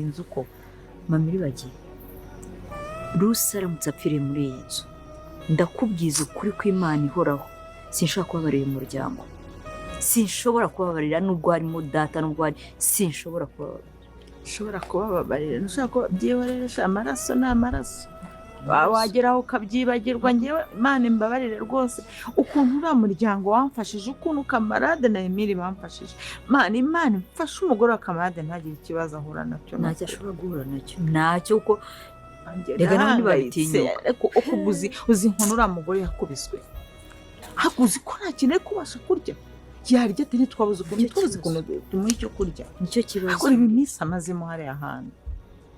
Nzu koko? Mama, iribagiye, Rusi aramutse apfiriye muri iyi nzu, ndakubwiza ukuri kw'Imana ihoraho, sinshobora kubabarira uyu muryango. Sinshobora kubabarira, nubwo harimo data, nubwo hari, sinshobora kubabarira. Ushobora kubababarira, ntushobora kuba byihorere. Amaraso ni amaraso. Wageraho ukabyibagirwa. Ngewe, Imana imbabarire rwose, ukuntu uriya muryango wamfashije, ukuntu Kamarade na Emile bamfashije. Imana, Imana imfashe umugore wa Kamarade ntagire ikibazo ahura nacyo. Ntacyo ashobora guhura nacyo, ntacyo, kuko Njye reka nawe ndahangayitse. ntibabitinyuka. Ariko uko uzi inkono uriya mugore yakubiswe, ariko uzi ko nta kintu ari kubasha kurya? Yarya ate? Ntitwabuze ukuntu Nicyo twabuze kibazo. ukuntu tumuha icyo kurya. Nicyo kibazo. Ariko reba iminsi amazemo hariya hantu.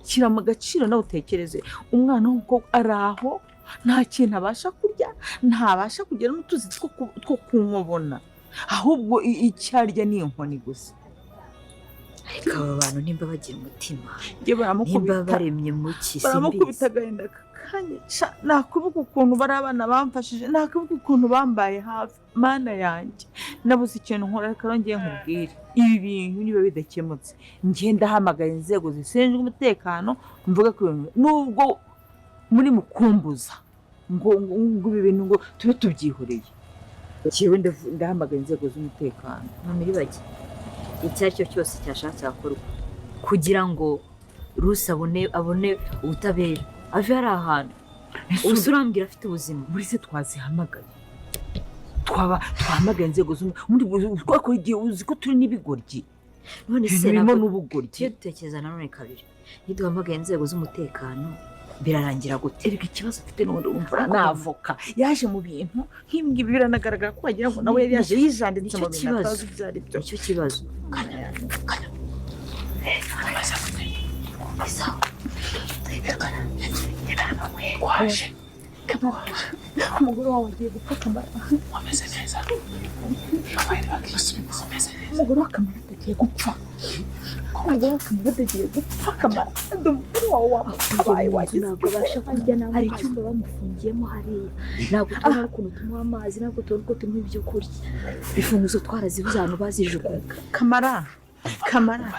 Shyira mu gaciro nawe utekereze, umwana w'umukobwa ari aho, nta kintu abasha kurya, ntabasha kugira n'utuzi two kunywa abona, ahubwo icyo arya ni inkoni gusa. Ariko aba bantu nimba bagira umutima, Njye nimba baramukubita, baremye mu ki, baramukubita, simbizi. Agahinda kakanyica. Nakwibuka ukuntu bari abana bamfashije, nakwibuka ukuntu bambaye hafi, Mana yanjye, nabuze ikintu nkora. Reka ngiye nkubwire, ibi bintu niba bidakemutse, njye ndahamagara inzego zishinzwe umutekano, mvuge ko ibintu, nubwo muri mukumbuza ngo ibi bintu ngo tube tubyihoreye, njyewe ndahamagara inzego z'umutekano. Mama, iribagiye, icyo ari cyo cyose cyashatse cyakorwa kugira ngo Rusi abone ubutabera, ave hari ahantu. Ubu urambwira afite ubuzima? Muri se twazihamagaye, twaba twahamagaye inzego z'umutekano, twakora igihe. Uzi ko turi n'ibigoryi? None se Ibintu birimo ntabwo n'ubugoryi. Tujye dutekereza nanone kabiri. Niduhamagaye inzego z'umutekano birarangira gute? Erega ikibazo afite n'ubundi wumva ni avoka yaje mu bintu nk'ibi ngibi, biranagaragara ko wagira ngo nawe yari yaje yijanditse Nicyo mu bintu kibazo. atazi ibyo ari byo. Nicyo kibazo. Amaze gute? Sawa. Waje. Umugore wawe agiye gupfa, Kamara. Wameze neza, abaye bakisubiza, umeze neza? Umugore wa Kamara agiye gupfa, umugore wa Kamara agiye gupfa. Kamara, umugore wawe wamutabaye, wagize. Ntabwo abasha kurya. Hari icyumba bamufungiyemo hariya. Ntabwo tubona ukuntu tumuha amazi, ntabwo tubona uko tumuha ibyo kurya. Imfunguzo twarazibuze ahantu bazijugunye. Kamara, Kamara.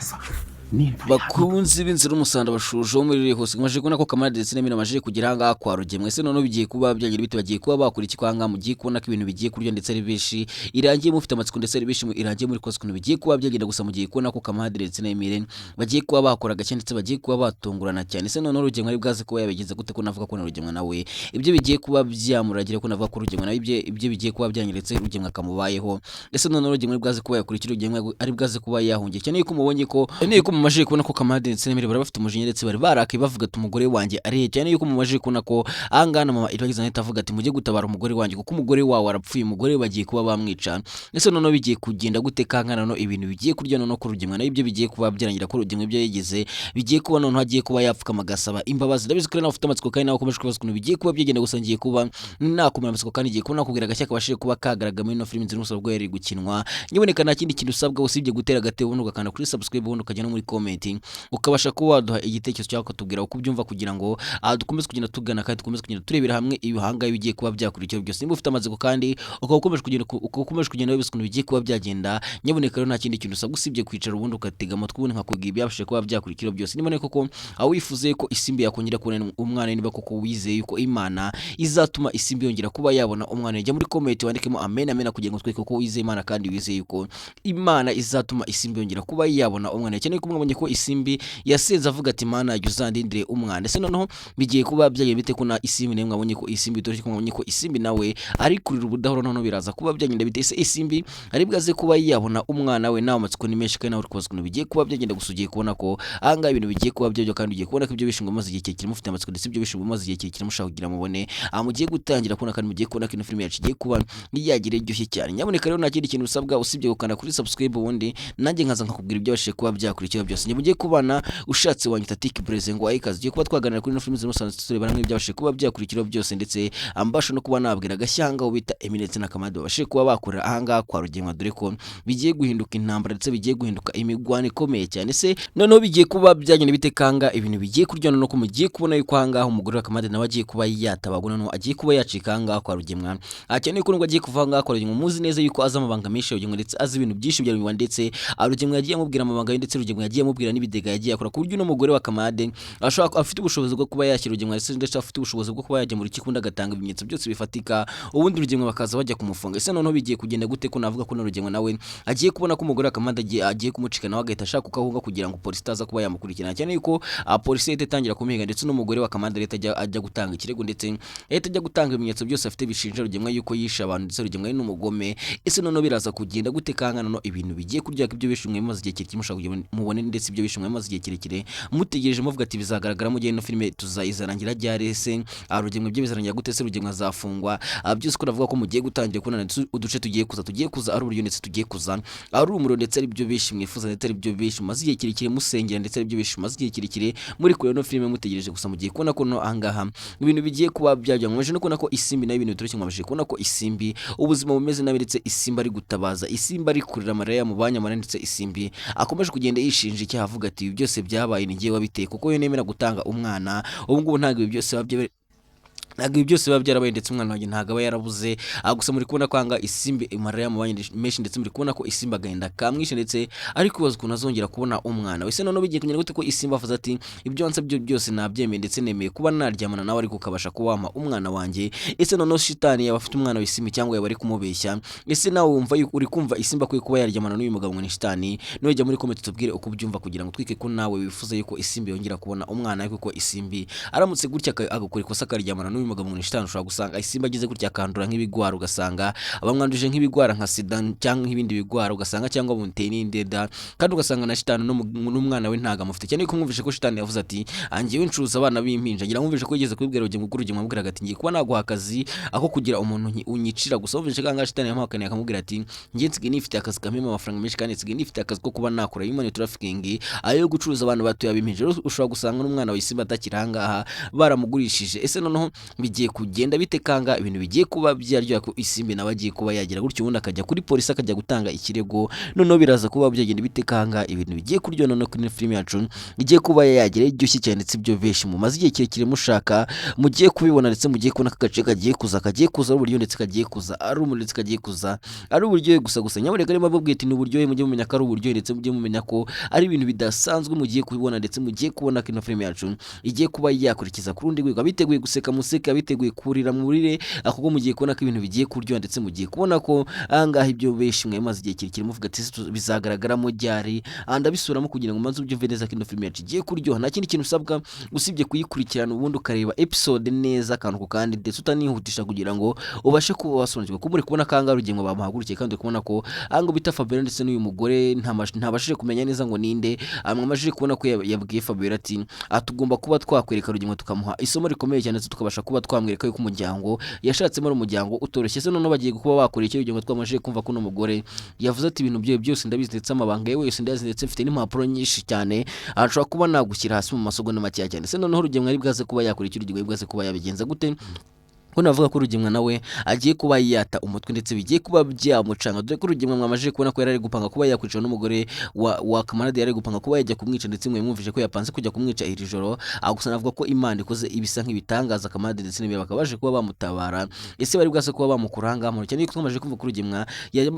Bakunzi b'inzira umusanda bashuje wo muri hose, maje kubona ko Kamara ndetse na Mina maje kugera ahangaha kwa Rugemwe. Ese noneho bigiye kuba byagira bite? Bagiye kuba bakora iki kwa ahangaha? Mugiye kubona ko ibintu bigiye kurya ndetse ari benshi irangiye mufite amatsiko, ndetse ari benshi irangiye muri kose ukuntu bigiye kuba byagenda. Gusa mugiye kubona ko Kamara ndetse na Emile bagiye kuba bakora gake, ndetse bagiye kuba batungurana cyane. Ese noneho Rugemwe ari bwaze kuba yabigenza gute? Ko navuga ko na Rugemwe nawe ibyo bigiye kuba byamuragira, ko navuga ko Rugemwe nawe ibyo bigiye kuba byanyeretse Rugemwe akamubayeho. Ese noneho Rugemwe ari bwaze kuba yakurikira, Rugemwe ari bwaze kuba yahungiye cyane yuko mubonye ko yuko mumajije kubona ko Kamade ndetse na Emile bari bafite umujinya, ndetse bari barakaye, bavuga ati: "Umugore wanjye arihe?" Cyane yuko mumajije kubona ko ahangaha na mama Iragiza ahita avuga ati: "Mujye gutabara umugore wanjye, kuko umugore wawe arapfuye, umugore we bagiye kuba bamwica." Ese noneho bigiye kugenda gute kankana? Noneho ibintu bigiye kurya noneho ko Rugemwe nawe ibyo bigiye kuba byarangira, ko Rugemwe ibyo yigize bigiye kuba, noneho agiye kuba yapfukama agasaba imbabazi. Ndabizi ko nawe ufite amatsiko kandi nawe ukomeje kubaza ukuntu bigiye kuba byagenda. Gusa ngiye kuba nakumara amatsiko kandi ngiye kuba nakubwira agashya kabashije kuba kagaragara muri ino filimi Inzira y'Umusaraba ubwo yari iri gukinwa. Nyaboneka, nta kindi kintu usabwa usibye gutera agatebe, ubundi ugakanda kuri subscribe, ubundi ukajya no muri comment, ukabasha kuba waduha igitekerezo cyangwa ukatubwira uko ubyumva, kugira ngo dukomeze kugenda tugana kandi dukomeze kugenda turebera hamwe ibihanga bigiye kuba byakurikiraho byose. Niba ufite amatsiko kandi ukaba ukomeje kugenda wibaza ukuntu bigiye kuba byagenda, nyaboneka rero nta kindi kintu usabwa usibye kwicara, ubundi ugatega amatwi, ubundi nkakubwira ibyabashije kuba byakurikiraho byose. Niba koko aho wifuze ko Isimbi yakongera kubona umwana, niba koko wizeye yuko Imana izatuma Isimbi yongera kuba yabona umwana, jya muri comment wandikemo "amen, amen", kugira ngo twereke ko wizeye Imana kandi wizeye yuko Imana izatuma Isimbi yongera kuba yabona umwana. Cyane ko mwabonye ko Isimbi yasenze avuga ati: "Mana, jya uzandindire umwana." Ese noneho bigiye kuba byagiye bite? Ko na Isimbi nawe mwabonye ko Isimbi, dore ko mwabonye ko Isimbi nawe ari kurira ubudahora. Noneho biraza kuba byagenda bite? Ese Isimbi ari bwaze kuba yabona umwana we? Nawe amatsiko ni menshi kandi nawe uri kubaza ukuntu bigiye kuba byagenda. Gusa ugiye kubona ko ahangaha ibintu bigiye kuba byabyo, kandi ugiye kubona ko ibyo bishingwa maze igihe kirekire mufite amatsiko, ndetse ibyo bishingwa maze igihe kirekire mushaka kugira mubone aha, mugiye gutangira kubona kandi mugiye kubona ko ino filime yacu igiye kuba yagira iryoshye cyane. Nyaboneka rero, nta kindi kintu usabwa usibye gukanda kuri subscribe, ubundi nanjye nkaza nkakubwira ibyo wabashije kuba byakurikira byose. Njye mugiye kubana, ushatse wanyita Tiki Breze ngo ayikaze. Ugiye kuba twaganira kuri ino filime zirimo tureba hamwe ibyabashije kuba byakurikira byose, ndetse ambasha no kuba nabwira agashyanga aho bita Emile ndetse na Kamade babashije kuba bakorera ahangaha kwa Rugemwa, dore ko bigiye guhinduka intambara, ndetse bigiye guhinduka imigwano ikomeye cyane. Se noneho bigiye kuba byagenda bite kanga ibintu bigiye kurya? Noneho ko mugiye kubona yuko ahangaha umugore wa Kamade nawe agiye kuba yatabagwa, noneho agiye kuba yacika ahangaha kwa Rugemwa. Cyane yuko nubwo agiye kuva ahangaha kwa Rugemwa, muzi neza yuko azi amabanga menshi ya Rugemwa, ndetse azi ibintu byinshi bya Rugemwa, ndetse Rugemwa yagiye amubwira amabanga ye, ndetse Rugemwa yagiye yagiye amubwira n'ibidega yagiye akora, ku buryo uno mugore wa Kamade ashobora afite ubushobozi bwo kuba yashyira Rugemwa ndetse afite ubushobozi bwo kuba yajya mu rukiko, undi agatanga ibimenyetso byose bifatika, ubundi Rugemwa bakaza bajya kumufunga. Ese noneho bigiye kugenda gute, ko navuga ko na Rugemwa nawe agiye kubona ko umugore wa Kamade agiye kumucika, nawe agahita ashaka uko ahunga kugira ngo polisi itaza kuba yamukurikirana, cyane yuko polisi yahita itangira kumuhiga, ndetse n'umugore wa Kamade leta ajya gutanga ikirego, ndetse yahita ajya gutanga ibimenyetso byose afite bishinja Rugemwa yuko yishe abantu, ndetse Rugemwa ari n'umugome. Ese noneho biraza kugenda gute kanga noneho ibintu bigiye kurya ibyo bishimwe mumaze igihe kirekire mushaka kugira ngo mubone, ndetse ibyo bishimwe mumaze igihe kirekire mutegereje muvuga ati bizagaragara mu gihe ino filime tuzayizarangira ryari? Ese Rugemwa ibyo bizarangira gute? Se Rugemwa azafungwa? Byose ko navuga ko mugiye gutangira kubona, ndetse uduce tugiye kuza ari uburyo, ndetse tugiye kuza ari umuriro, ndetse ari byo benshi mwifuza, ndetse ari byo benshi mumaze igihe kirekire musengera, ndetse ari byo benshi mumaze igihe kirekire muri kureba ino filime mutegereje. Gusa mugiye kubona ko no ahangaha ibintu bigiye kuba byajya, mwaje no kubona ko Isimbi nayo ibintu bitoroshye, mwabashije kubona ko Isimbi ubuzima bumeze nabi, ndetse Isimbi ari gutabaza, Isimbi ari kurira amarira yamubanye amarira, ndetse Isimbi akomeje kugenda yishinja icyaha avuga ati ibi byose byabaye ni njyewe wabiteye, kuko iyo nemera gutanga umwana ubu ngubu ntabwo ibi byose biba byarabaye, ndetse umwana wanjye ntabwo aba yarabuze. Gusa muri kubona kwanga Isimbi amarira yamubanye menshi, ndetse muri kubona ko Isimbi agahinda kamwishe, ndetse ari kwibaza ukuntu azongera kubona umwana wese. Noneho bigiye kugenda gute ko Isimbi avuze ati ibyo wansabye byose nabyemeye, ndetse nemeye kuba naryamana nawe, ariko ukabasha kuba wampa umwana wanjye? Ese noneho shitani yaba afite umwana w'Isimbi cyangwa yaba ari kumubeshya? Ese nawe wumva yuko uri kumva Isimbi akwiye kuba yaryamana n'uyu mugabo ngo ni shitani? Nujya muri comment tubwire uko ubyumva, kugira ngo twike ko nawe wifuza yuko Isimbi yongera kubona umwana we, kuko Isimbi aramutse gutya agakora ikosa akaryamana n'uyu mugabo ngo ni shitani, ushobora gusanga Isimbi agize gutya akandura nk'ibigwara, ugasanga bamwanduje nk'ibigwara nka sida cyangwa nk'ibindi bigwara, ugasanga cyangwa bamuteye n'indeda, kandi ugasanga na shitani n'umwana we ntago amufite, cyane ko mwumvishe ko shitani yavuze ati anjyewe ncuruza abana b'impinja. Ngira mwumvishe ko yigeze kubibwira Rugemwe, ubwo Rugemwe amubwiraga ati ngiye kuba naguha akazi ako kugira umuntu unyicira. Gusa wumvishe ko ahangaha shitani yamuhakaniye akamubwira ati njye nsigaye nifite akazi kampemba amafaranga menshi, kandi nsigaye nifite akazi ko kuba nakora human trafficking, ayo gucuruza abantu batuye ab'impinja. Rero ushobora gusanga n'umwana wa Isimbi atakiri ahangaha, baramugurishije. Ese noneho bigiye kugenda bite kanga ibintu bigiye kuba byaryoha, ko Isimbi nawe agiye kuba yagira gutyo ubundi akajya kuri polisi akajya gutanga ikirego? Noneho biraza kuba byagenda bite kanga ibintu bigiye kuryoha, noneho kuri filime yacu igiye kuba yagira iryoshye cyane, ndetse ibyo benshi mumaze igihe kirekire mushaka mugiye kubibona, ndetse mugiye kubona ko agace kagiye kuza ari uburyo, ndetse kagiye kuza ari umuriro, ndetse kagiye kuza ari uburyohe. Gusa nyamuneka niba babwiye ati ni uburyohe, mujye mumenya ko ari uburyohe, ndetse mujye mumenya ko ari ibintu bidasanzwe mugiye kubibona, ndetse mugiye kubona ko ino filime yacu igiye kuba yakurikiza ku rundi rwego. Abiteguye guseka museke, abiteguye kurira murire, kuko mugiye kubona ko ibintu bigiye kuryoha, ndetse mugiye kubona ko ahangaha ibyo benshi mwemaze igihe kirekire muvuga ati "Ese bizagaragaramo ryari?" Ndabisubiramo kugira ngo umanze ubyumve neza ko ino filime yacu igiye kuryoha. Nta kindi kintu usabwa usibye kuyikurikirana, ubundi ukareba episode neza akantu ku kandi, ndetse utanihutisha kugira ngo ubashe kuba wasobanukirwa, kuko muri kubona ko ahangaha Rugengo bamuhagurukiye, kandi uri kubona ko ahangaha bita Fabiola ndetse n'uyu mugore ntabashije kumenya neza ngo ninde. Mwamajije kubona ko yabwiye Fabiola ati tugomba kuba twakwereka Rugengo tukamuha isomo rikomeye cyane, ndetse tukabasha kuba twamwereka yuko umuryango yashatsemo ari umuryango utoroshye. Se noneho bagiye kuba bakora icyo Rugengo twamajije kumva ko uno mugore yavuze ati ibintu bye byose ndabizi, ndetse amabanga ye yose ndayazi, ndetse mfite n'impapuro nyinshi cyane, nshobora kuba nagushyira hasi mu masegonda makeya cyane. Se noneho Rugengo ari bwaze kuba yakora icyo? Rugengo ari bwaze kuba yabigenza gute, ko navuga ko Rugemwa nawe agiye kuba yata umutwe, ndetse bigiye kuba byamucanga, dore ko Rugemwa mwamajije kubona ko yari ari gupanga kuba yakwica n'umugore wa Kamarade, yari ari gupanga kuba yajya kumwica, ndetse mwe mwumvise ko yapanze kujya kumwica iri joro. Gusa navuga ko Imana ikoze ibisa nk'ibitangaza, Kamarade ndetse n'ibindi bakaba baje kuba bamutabara. Ese bari bwase kuba bamukura ahangaha mu cyane ko twamaze kumva ko Rugemwa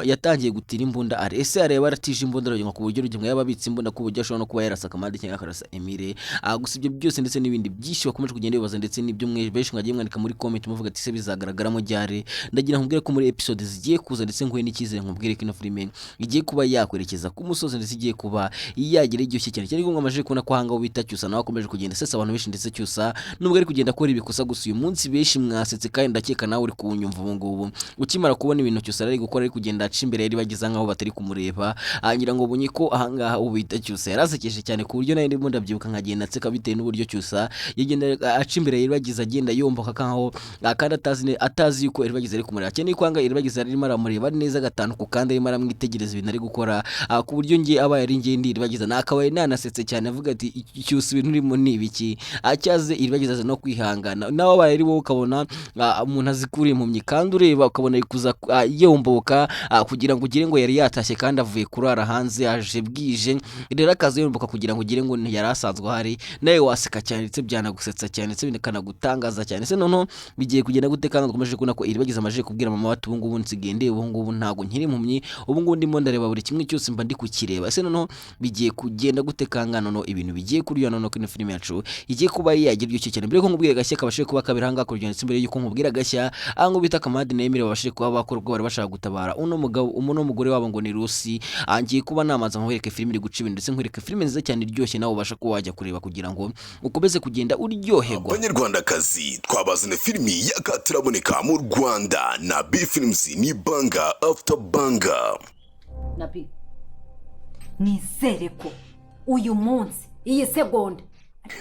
yatangiye gutira imbunda ari? Ese areba aratije imbunda Rugemwa, ku buryo Rugemwa yaba abitse imbunda, ku buryo ashobora no kuba yarasa Kamarade cyangwa akarasa Emile? Gusa ibyo byose ndetse n'ibindi byinshi bakomeje kugenda bibaza, ndetse n'ibyo mwe benshi mwagiye mwandika muri comment muvuga ati se bizagaragaramo ryari, ndagira nkubwire ko muri episode zigiye kuza, ndetse nguhe n'icyizere nkubwire ko ino filime igiye kuba yakwerekeza ku musozi, ndetse igiye kuba yagira iryoshye cyane cyane ko mwamaze kubona ko ahangaha bita Cyusa nawe akomeje kugenda asesa abantu benshi, ndetse Cyusa nubwo ari kugenda akora ibikosa, gusa uyu munsi benshi mwasetse, kandi ndakeka nawe uri kuwunyumva ubu ngubu ukimara kubona ibintu Cyusa ari gukora, ari kugenda aca imbere yari bageza nkaho batari kumureba. Ngira ngo ubonye ko ahangaha ubu bita Cyusa yarasekeje cyane, ku buryo nawe ndimo ndabyibuka nkagenda nseka bitewe n'uburyo Cyusa yagenda aca imbere yari bagize agenda yomboka nkaho kandi atazi yuko Iribagiza ari kumureba cyane, ko ahangaha Iribagiza arimo aramureba neza gatanu ku kandi, arimo aramwitegereza ibintu ari gukora, ku buryo nge abaye ari nge ndi Iribagiza nakabaye nanasetse cyane avuga ati Cyusa ibintu urimo ni ibiki? Acyaze Iribagiza azi no kwihangana. Nawe abaye ari wowe ukabona umuntu azikuriye impumyi kandi ureba ukabona ari kuza yomboka kugira ngo ugire ngo yari yatashye kandi avuye kurara hanze aje bwije, rero akaza yomboka kugira ngo ugire ngo ntiyari asanzwe ahari, nawe waseka cyane, ndetse byanagusetsa cyane, ndetse bikanagutangaza cyane. Se noneho bigiye bigiye kugenda gute? Kandi dukomeje kubona ko Iribagiza amaze kubwira mama ati ubu ngubu nsigaye ndeba, ubu ngubu ntabwo nkiri impumyi, ubu ngubu ndimo ndareba buri kimwe cyose, mba ndi kukireba. Ese noneho bigiye kugenda gute? Kanga noneho ibintu bigiye kurya noneho kino filime yacu igiye kuba yagira iryoshye cyane. Mbere ko nkubwira gashya kabashe kuba kabiri ahangaha kurya, ndetse mbere yuko nkubwira gashya aho ngo bita Kamadi na Emile babashe kuba bakora ubwo bari bashaka gutabara uno mugabo, uno mugore wabo ngo ni Rusi, ngiye kuba namanza nkwereke filime iri guca ibintu, ndetse nkwereke filime nziza cyane iryoshye nawe ubasha kuba wajya kureba kugira ngo ukomeze kugenda uryoherwa. Banyarwandakazi, twabazana filimi y'akataraboneka mu Rwanda na B Films, ni banger after banger. Nabi, nizere ko uyu munsi, iyi segonda.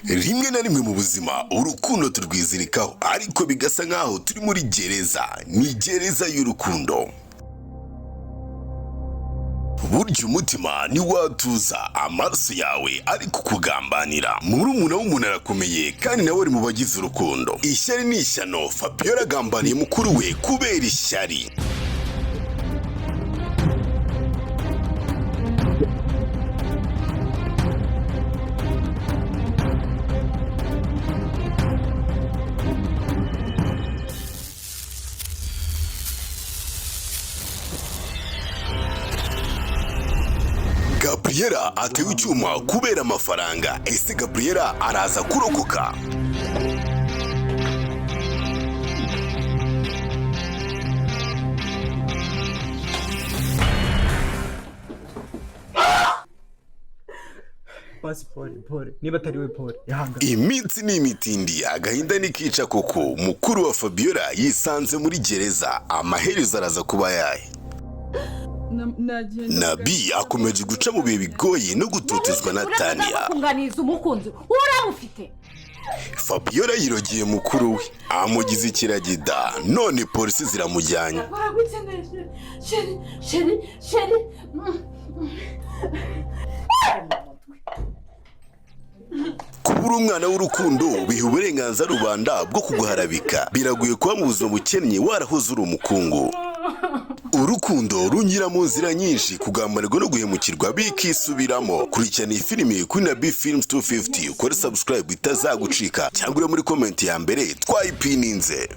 Rimwe na rimwe mu buzima urukundo turwizirikaho, ariko bigasa nkaho turi muri gereza, ni gereza y'urukundo. Burya umutima ntiwatuza amaraso yawe ari kukugambanira. Murumuna w'umuntu arakomeye kandi nawe ari mu bagize urukundo. Ishyari ni ishyano. Fabiola agambaniye mukuru we kubera ishyari. Gabriela atewe icyuma kubera amafaranga. Ese Gabriela araza kurokoka? Basi pole pole, niba atari we, pole, ihangane. Iminsi ni imitindi, agahinda nikica koko. Mukuru wa Fabiola yisanze muri gereza. Amaherezo araza kuba yahe? Nabi akomeje guca mu bihe bigoye no gutotezwa na Tania. Kunganiza umukunzi uramufite. Fabiola yirogeye mukuru we amugize ikiragida, none polisi ziramujyanye. Baragukeneye chéri, chéri, chéri, chéri. Kubura umwana w'urukundo biha uburenganzira rubanda bwo kuguharabika. Biragoye kuba mu buzima bukennye warahoze uri umukungu. Urukundo runyura mu nzira nyinshi, kugambanirwa no guhemukirwa bikisubiramo. Kurikirana iyi filimi kuri na B Films 250, ukore subscribe itazagucika, cyangwa uri muri comment ya mbere twayipininze.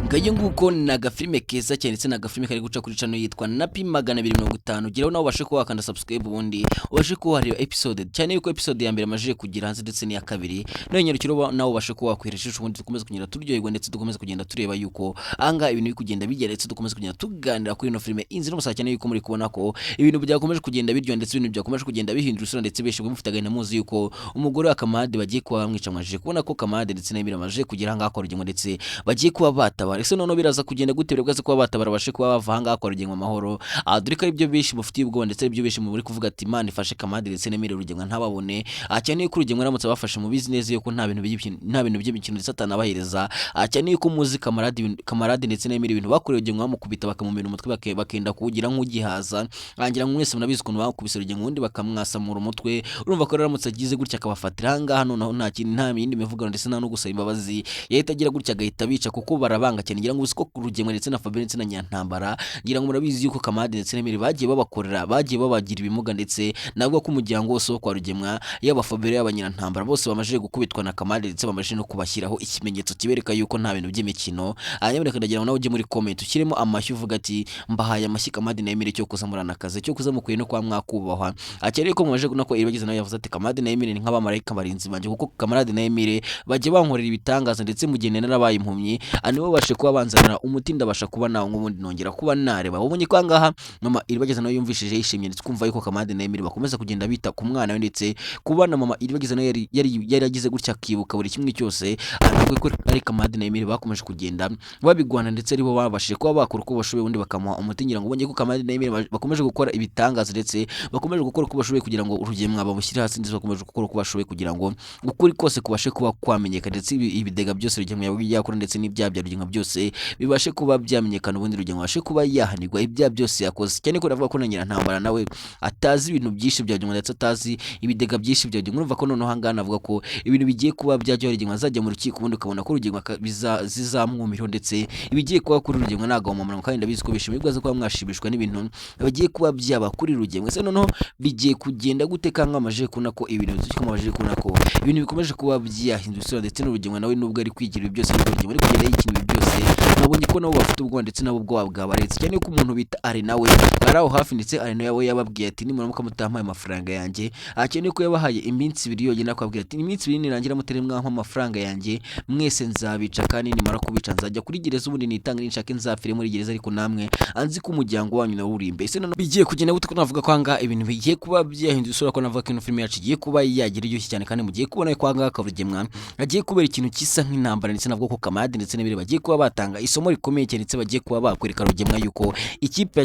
Ngayo nguko, ni agafilime keza cyane, ndetse ni agafilime kari guca kuri channel yitwa Napi 250. Geraho nawe ubashe kuba wakanda subscribe, ubundi ubashe kuba wareba episode, cyane yuko episode ya mbere amajije kugira hanze ndetse n'iya kabiri nawe nyarukiro, nawe ubashe kuba wakwihera ijisho, ubundi dukomeze kugenda turyoherwa, ndetse dukomeze kugenda tureba yuko ahangaha ibintu biri kugenda bigera, ndetse dukomeze kugenda tuganira kuri ino filime Inzira y'Umusaraba, cyane yuko muri kubona ko ibintu byakomeje kugenda biryoha, ndetse ibintu byakomeje kugenda bihindura isura, ndetse benshi mufite agahinda muzi yuko umugore wa Kamade bagiye kuba bamwica. Mwajije kubona ko Kamade ndetse na Emile bamaze kugera ahangaha kwa Rugingo, ndetse bagiye kuba batabara. Ese noneho biraza kugenda gute? Biraza kuba batabara bashe kuba bava ahangaha kwa Rugingo amahoro? Dore ko aribyo benshi mufitiye ubwoba, ndetse aribyo benshi muri kuvuga ati Imana ifashe Kamade ndetse na Emile Rugingo ntababone. Cyane yuko Rugingo aramutse abafashe mu business yuko nta bintu by'imikino, ndetse atanabahereza. Cyane yuko muzi Kamarade, Kamarade ndetse na Emile ibintu bakorewe Rugingo, bamukubita bakamumena umutwe, bakenda kuwugira nk'ugihaza. Ngira ngo mwese murabizi ukuntu bakubise Rugingo, ubundi bakamwasamura umutwe. Urumva ko rero aramutse agize gutya akabafatira ahangaha, noneho nta kintu, nta yindi mivugano, ndetse nta no gusaba imbabazi, yahita agira gutya agahita abica kuko barabanga cyane. Ngira ngo uzi ko Rugemwe ndetse na Fabien ndetse na Nyantambara, ngira ngo murabizi yuko Kamade ndetse na Emile bagiye babakorera, bagiye babagira ibimuga, ndetse nabwo ko umuryango wose wo kwa Rugemwa, yaba Fabien yaba Nyirantambara, bose bamajije gukubitwa na Kamade, ndetse bamajije no kubashyiraho ikimenyetso kibereka yuko nta bintu by'imikino. Hanyuma reka ndagira ngo nawe ujye muri comment ushyiremo amashyi, uvuga ati mbahaye amashyi Kamade na Emile, cyo kuza murana akazi, cyo kuza mukwiye no kwa mwakubahwa. Akere ko mumaje no ko Iribagiza nawe yavuze ati Kamade na Emile ni nk'abamarayika barinzi banje, kuko Kamarade na Emile bajya bankorera ibitangaza, ndetse mu gihe narabaye impumyi nibo babashe kuba banzanira umuti, ndabasha kuba nawe ubundi nongera kuba nareba. Ubonye ko ahangaha mama Iribagiza nawe yumvishije yishimye, ndetse kumva yuko Kamade na Emile bakomeza kugenda bita ku mwana we, ndetse kuba na mama Iribagiza nawe yari yagize gutya akibuka buri kimwe cyose, aravuga ko ari Kamade na Emile bakomeje kugenda babigwana, ndetse aribo babashije kuba bakora uko bashoboye ubundi bakamuha umuti. Ngira ngo ubonye ko Kamade na Emile bakomeje gukora ibitangaza, ndetse bakomeje gukora uko bashoboye kugira ngo Rugemwa bamushyire hasi, ndetse bakomeje gukora uko bashoboye kugira ngo ukuri kose kubashe kuba kwamenyekana, ndetse ibidega byose Rugemwa yakora ndetse n'ibyaha bya Rugemwa byose. byose bibashe kuba byamenyekana, ubundi Rugemwe abashe kuba yahanirwa ibyaha byose yakoze. Cyane ko navuga ko na Nyirantambara nawe atazi ibintu byinshi bya Rugemwe ndetse atazi ibidega byinshi bya Rugemwe. Urumva ko noneho ahangaha navuga ko ibintu bigiye kuba byajya, Rugemwe azajya mu rukiko, ubundi ukabona ko Rugemwe zizamwumiraho, ndetse ibigiye kuba kuri Rugemwe ntabwo wamamara. Kandi ndabizi ko bishimiye ubwo kuba mwashimishwa n'ibintu bagiye kuba byaba kuri Rugemwe. Ese noneho bigiye kugenda gute? Kanga amaje kubona ko ibintu amaje kubona ko ibintu bikomeje kuba byahindura isura, ndetse n'Urugemwe nawe nubwo ari kwigira ibi byose, ariko Rugemwe ari kugenda yikina ibi byose, nabonye ko nabo bafite ubwoba, ndetse nabo ubwoba bwabaretse cyane ko umuntu bita Ari nawe ari aho hafi, ndetse Ari nawe yababwiye ati: "Nimuramuka mutampaye amafaranga yanjye." Akeneye ko yabahaye iminsi 2 yonyine, akababwira ati: "Iminsi 2 nirangira mutari mwampa amafaranga yanjye, mwese nzabica, kandi nimara kubica nzajya kuri gereza, ubundi nitange, ninshake nzapfire muri gereza, ariko namwe anzi ko umuryango wanyu nawo uri imbere." Ese noneho bigiye kugenda gute? Ko navuga ko ahangaha ibintu bigiye kuba byahindura isura, ko navuga ko ino filime yacu igiye kuba yagira iryoshye cyane, kandi mugiye kubona ko ahangaha Karugemwa agiye kubera ikintu gisa nk'intambara, ndetse navuga ko Kamadi ndetse n'ibiri bagiye kuba batanga isomo rikomeye cyane, ndetse bagiye kuba bakwereka Rugemwa yuko ikipe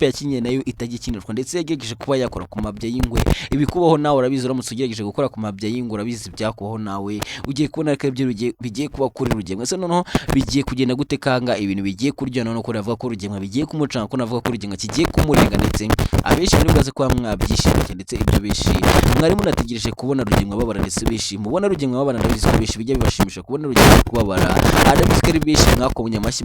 yakinnye nayo itajya ikinirwa, ndetse yagerageje kuba yakora ku mabya y'ingwe. Ibikubaho nawe urabizi, uramutse ugerageje gukora ku mabya y'ingwe urabizi byakubaho nawe. Ugiye kubona ko ibyo bigiye kuba kuri Rugemwa. Ese noneho bigiye kugenda gute? Kanga ibintu bigiye kurya noneho ko navuga ko Rugemwa bigiye kumucanga, ko navuga ko Rugemwa kigiye kumurenga, ndetse abenshi muri bwaze kuba mwabyishimiye, ndetse ibyo benshi mwari munategereje kubona Rugemwa babara, ndetse benshi mubona Rugemwa babara, ndabizi ko benshi bijya bibashimisha kubona Rugemwa kubabara. Ndabizi ko ari benshi mwakomye amashyi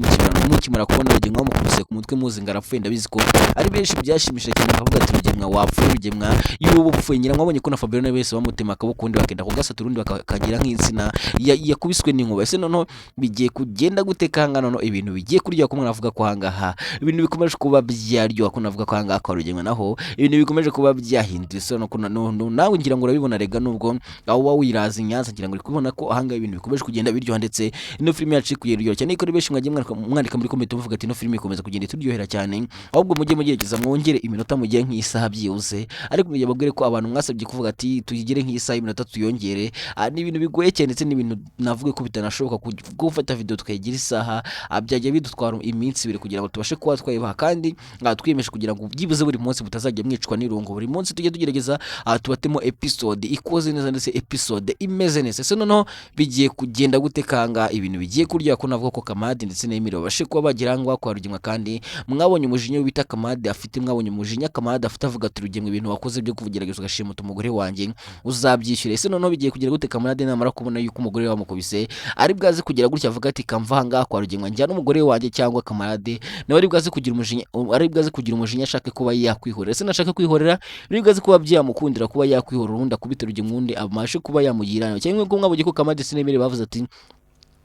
mukimara kubona Rugemwa bamukubise ku mutwe muzi ngo arapfuye. Ndabizi ko ari benshi byashimishije cyane, bakavuga ati: "Rugemwa wapfuye, Rugemwa y'ubu upfuye." Ngira mwabonye ko na Fabiola nawe wese bamutema akaboko, ubundi bakenda kugasatura, urundi bakagira nk'insina yakubiswe n'inkuba. Ese noneho bigiye kugenda gute? Kanga noneho ibintu bigiye kurya, ko mwavuga ko ahangaha ibintu bikomeje kuba byaryoha, ko navuga ko ahangaha kwa Rugemwa naho ibintu bikomeje kuba byahindura isura, no nawe ngira ngo urabibona rega, nubwo aho uba wiraza i Nyanza, ngira ngo uri kubibona ko ahangaha ibintu bikomeje kugenda biryoha, ndetse ino filime yacu iri kugenda iryoha cyane, ko ari benshi mwagiye mwandika muri comment muvuga ati: "Ino filime ikomeza kugenda ituryohera cyane, ahubwo mujye mugerageza mwongere iminota, mugire nk'isaha byibuze." Ariko ngira babwire ko abantu mwasabye kuvuga ati tuyigire nk'isaha, iminota tuyongere, ni ibintu bigoye cyane, ndetse n'ibintu navuga ko bitanashoboka gufata video tukayigira isaha. Byajya bidutwara iminsi 2 kugira ngo tubashe kuba twayibaha, kandi twiyemeje kugira ngo byibuze buri munsi mutazajya mwicwa n'irungu, buri munsi tujye tugerageza tubatemo episode ikoze neza, ndetse episode imeze neza. Ese noneho bigiye kugenda gute? Kanga ibintu bigiye kurya, ko navuga ko Kamadi ndetse na Emile babashe kuba bagira ngo kwa Rugemwa, kandi mwabonye umujinya wita Kamadi afite, mwabonye umujinya Kamadi afite avuga ati: "Rugemwa, ibintu wakoze byo kugerageza ugashimuta umugore wanjye uzabyishyura." Ese noneho bigiye kugira gute? Kamadi namara kubona yuko umugore we bamukubise, ari bwaze kugira gutya avuga ati: "Kamva ahangaha kwa Rugemwa njyana umugore wanjye," cyangwa Kamarade nawe ari bwaze kugira umujinya ashake kuba yakwihorera? Ese nashaka kwihorera, biri bwaze kuba byamukundira kuba yakwihorera, ubundi akubita Rugemwa, ubundi abashe kuba yamugira inama? Cyangwa ko mwabonye ko Kamadi ndetse n'Emile bavuze ati: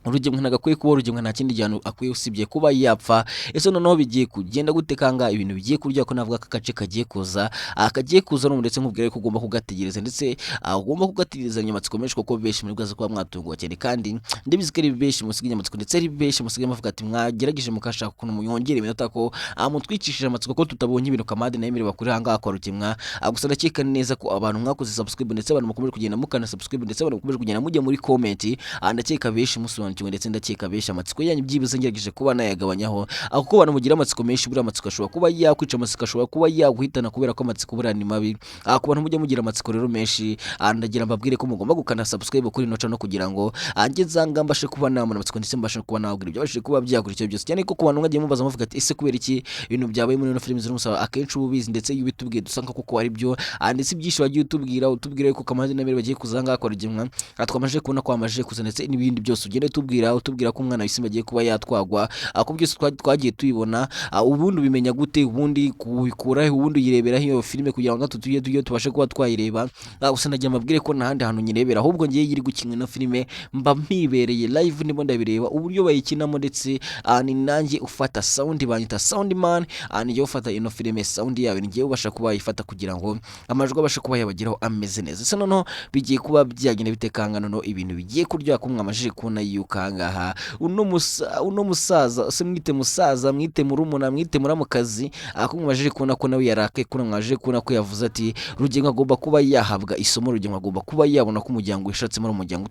"Urugemwe ntabwo akwiye kuba Urugemwe, nta kindi gihano akwiye usibye kuba yapfa." Ese noneho bigiye kugenda gute? Kanga ibintu bigiye kurya, ko navuga ko agace kagiye kuza, kagiye kuza no ndetse nkubwira ko ugomba kugategereza, ndetse ugomba kugategerezanya amatsiko menshi, kuko benshi muri bwaza kuba mwatunguwe cyane, kandi ndabizi ko ari benshi musigaye amatsiko, ndetse ari benshi musigaye muvuga ati mwagerageje mukashaka ukuntu muyongera iminota, ko mutwicishije amatsiko, ko tutabonye ibintu Kamadi na Emile bakuri ahangaha kwa Rukemwa. Gusa ndakeka neza ko abantu mwakoze subscribe, ndetse abantu mukomeje kugenda mukana subscribe, ndetse abantu mukomeje kugenda mujya muri comment, ndakeka benshi musobanukiwe, ndetse ndakeka benshi amatsiko yanyu byibuze ngerageje kuba nayagabanyaho. Kuko abantu mugira amatsiko menshi, buriya amatsiko ashobora kuba yakwica, amatsiko ashobora kuba yaguhitana, kubera ko amatsiko buriya ni mabi. Ku bantu mujya mugira amatsiko rero menshi, ndagira mbabwire ko mugomba gukanda subscribe kuri ino channel, kugira ngo njye nzanga mbashe kuba namara amatsiko, ndetse mbashe kuba nababwira ibyo babashije kuba byakora byose, cyane ko ku bantu mwagiye mubaza muvuga ati: "Ese kubera iki ibintu byabaye muri ino filime zirimo akenshi uba ubizi, ndetse iyo ubitubwiye dusanga koko ari byo?" Ndetse ibyinshi wagiye utubwira yuko Kamadi na Emile bagiye kuza ngaha kwa Rugemwa, twamaze kubona ko bamaze kuza, ndetse n'ibindi byose ugenda utubwira ko umwana w'isimba agiye kuba yatwagwa, ko byose twagiye tubibona. Ubundi ubimenya gute? Ubundi kubikura he? Ubundi uyireberaho iyo filime kugira ngo natwe tujye tubashe kuba twayireba? Gusa nagira mbabwire ko nta handi hantu nyirebera, ahubwo ngiye iri gukinwa ino filime mba mpibereye live, ndimo ndabireba uburyo bayikinamo, ndetse ni nanjye ufata sound, banyita sound man. Ni njyewe ufata ino filime, sound yawe ni njyewe ubasha kuba yayifata kugira ngo amajwi abashe kuba yabageraho ameze neza. Ese noneho bigiye kuba byagenda bite? Kanga noneho ibintu bigiye kuryoha, ko mwamajije kubona yuko ahangaha uno musaza, se mwite musaza, mwite murumuna, mwite muramukazi, ko mwamajije kubona ko nawe yarakaye, ko mwamajije kubona ko yavuze ati: "Rugenga agomba kuba yahabwa isomo, Rugenga agomba kuba yabona ko umuryango wishatsemo ari umuryango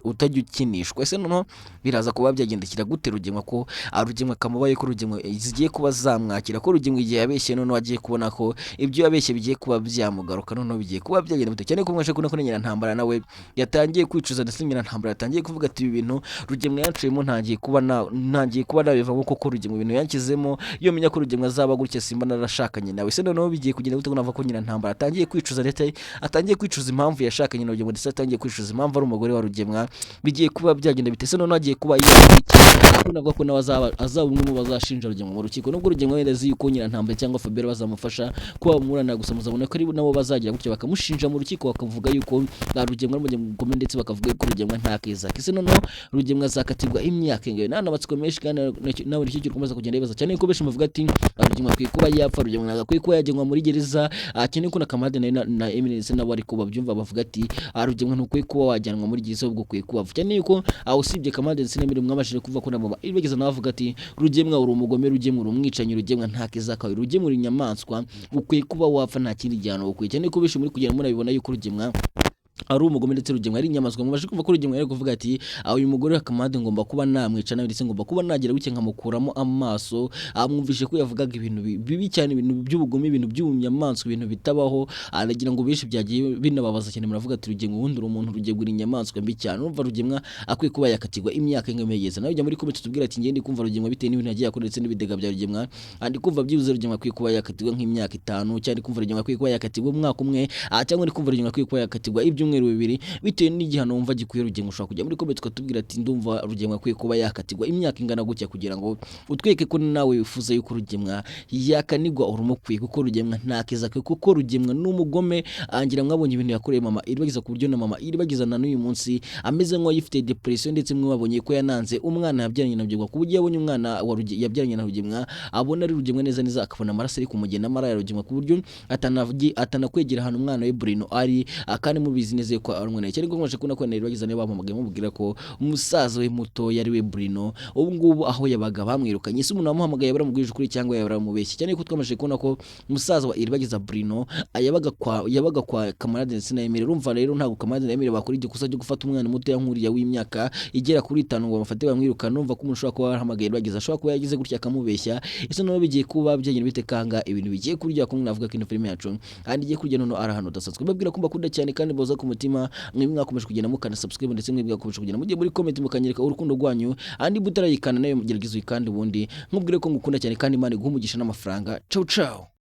utajya ukinishwa." Ese noneho biraza kuba byagendekera gute Rugemwa, ko Rugemwa kamubaye, ko Rugemwa zigiye kuba zamwakira, ko Rugemwa igihe yabeshye noneho agiye kubona ko ibyo yabeshye bigiye kuba byamugaruka? Noneho bigiye kuba byagenda bite? Cyane ko mwaje kubona ko Nyirantambara nawe yatangiye kwicuza, ndetse Nyirantambara yatangiye kuvuga ati: "Ibi bintu Rugemwe yanciyemo, ntangiye kuba nabivamo koko. Rugemwe ibintu yanshyizemo, iyo menya ko Rugemwe azaba gutya simba narashakanye nawe. Se noneho bigiye kugenda gute ko navuga ko Nyirantambara atangiye kwicuza, ndetse atangiye kwicuza impamvu yashakanye na Rugemwe, ndetse atangiye kwicuza impamvu ari umugore wa Rugemwa? Bigiye kuba byagenda bite? Se noneho agiye kuba yakora iki ko navuga ko nawe azaba umwe mu bazashinja Rugemwe mu rukiko, nubwo Rugemwe wenda azi yuko Nyirantambara cyangwa Fabiola bazamufasha kuba bamurana, gusa muzabona ko ari nabo bazagira gutyo bakamushinja mu rukiko, bakavuga yuko na Rugemwe ari umugome, ndetse bakavuga yuko Rugemwe nta keza kese. Noneho Rugemwe azakatirwa imyaka ingahe? Nta amatsiko menshi, kandi nawe nicyo kintu ukomeza kugenda wibaza cyane, ko benshi bavuga ati Rugemwe akwiye kuba yapfa, Rugemwe ntabwo akwiye kuba yajyanwa muri gereza. Cyane ko na Kamade na Eminence nabo ariko babyumva, bavuga ati Rugemwe ntukwiye kuba wajyanwa muri gereza, ahubwo ukwiye kuba. Cyane yuko usibye Kamade ndetse na Emile, mwabashije kuvuga ko na mama Iribageza nawe avuga ati Rugemwe uri umugome, Rugemwe uri umwicanyi, Rugemwe nta keza kawe, Rugemwe uri inyamaswa, ukwiye kuba wapfa, nta kindi gihano ukwiye. Cyane ko benshi muri kugenda murabibona yuko Rugemwa ari umugome ndetse Rugemwe ari inyamaswa. Mubashe kumva ko Rugemwe ari kuvuga ati uyu mugore wa Kamade ngomba kuba namwica nawe, ndetse ngomba kuba nagira gutya nkamukuramo amaso. Mwumvise ko yavugaga ibintu bibi cyane, ibintu by'ubugome, ibintu by'ubunyamaswa, ibintu bitabaho. Aragira ngo benshi byagiye binababaza cyane, muravuga ati Rugemwe ubundi uri umuntu, Rugemwe uri inyamaswa mbi cyane. Urumva Rugemwa akwiye kuba yakatirwa imyaka ingahe? Nawe ujya muri comment tubwira ati ngende kumva Rugemwa bitewe n'ibintu yagiye akora ndetse n'ibidega bya Rugemwa, andi kumva byibuze Rugemwa akwiye kuba yakatirwa nk'imyaka 5, cyangwa kumva Rugemwa akwiye kuba yakatirwa umwaka umwe, cyangwa ndi kumva Rugemwa akwiye kuba yakatirwa ibyumweru 2, bitewe n'igihano wumva gikwiye Rugemwe. Ushobora kujya muri comment ukatubwira ati ndumva Rugemwa akwiye kuba yakatirwa imyaka ingana gutya, kugira ngo utwereke ko nawe wifuza yuko Rugemwa yakanigwa urumukwiye, kuko Rugemwa nta keza ke, kuko Rugemwa n'umugome. Angira mwabonye ibintu yakoreye mama Iribagiza, ku buryo na mama Iribagiza na n'uyu munsi ameze nk'uwayifite depression, ndetse mwabonye ko yananze umwana yabyaranye na Rugemwa, ku buryo yabonye umwana wa yabyaranye na Rugemwa abona ari Rugemwa neza neza, akabona amaraso ari kumugenda, amara ya Rugemwa, ku buryo atanakwegera ahantu umwana we Bruno ari, kandi mubizi neza ko ari umwana. Cyane ko nkomeje kubona ko Iribagiza niwe bampamagaye mubwira ko umusaza we muto yari we Bruno ubu ngubu aho yabaga bamwirukanye. Ese umuntu wamuhamagaye baramubwije ukuri cyangwa yaramubeshye? Cyane ko twamaze kubona ko umusaza wa Iribagiza Bruno yabaga kwa Kamarade ndetse na Emile. Urumva rero ntabwo Kamarade na Emile bakora igikosa cyo gufata umwana muto nk'uriya w'imyaka igera kuri 5 ngo bamufate bamwirukane. Urumva ko umuntu ushobora kuba yarahamagaye Iribagiza ashobora kuba yagize gutya akamubeshya. Ese noneho bigiye kuba byagenda bite kanga ibintu bigiye kurya kumwe navuga ko ino filime yacu kandi igiye kurya noneho ari ahantu udasanzwe. Mbabwira ko mbakunda cyane kandi boza ku mutima, mwebwe mwakomeje kugenda mukanda subscribe, ndetse mwebwe mwakomeje kugenda mujye muri comment mukanyereka urukundo rwanyu, andi butarayikana nayo mugerageza uyikande, ubundi nkubwire ko ngukunda cyane kandi Imana iguhe umugisha n'amafaranga. Ciao ciao.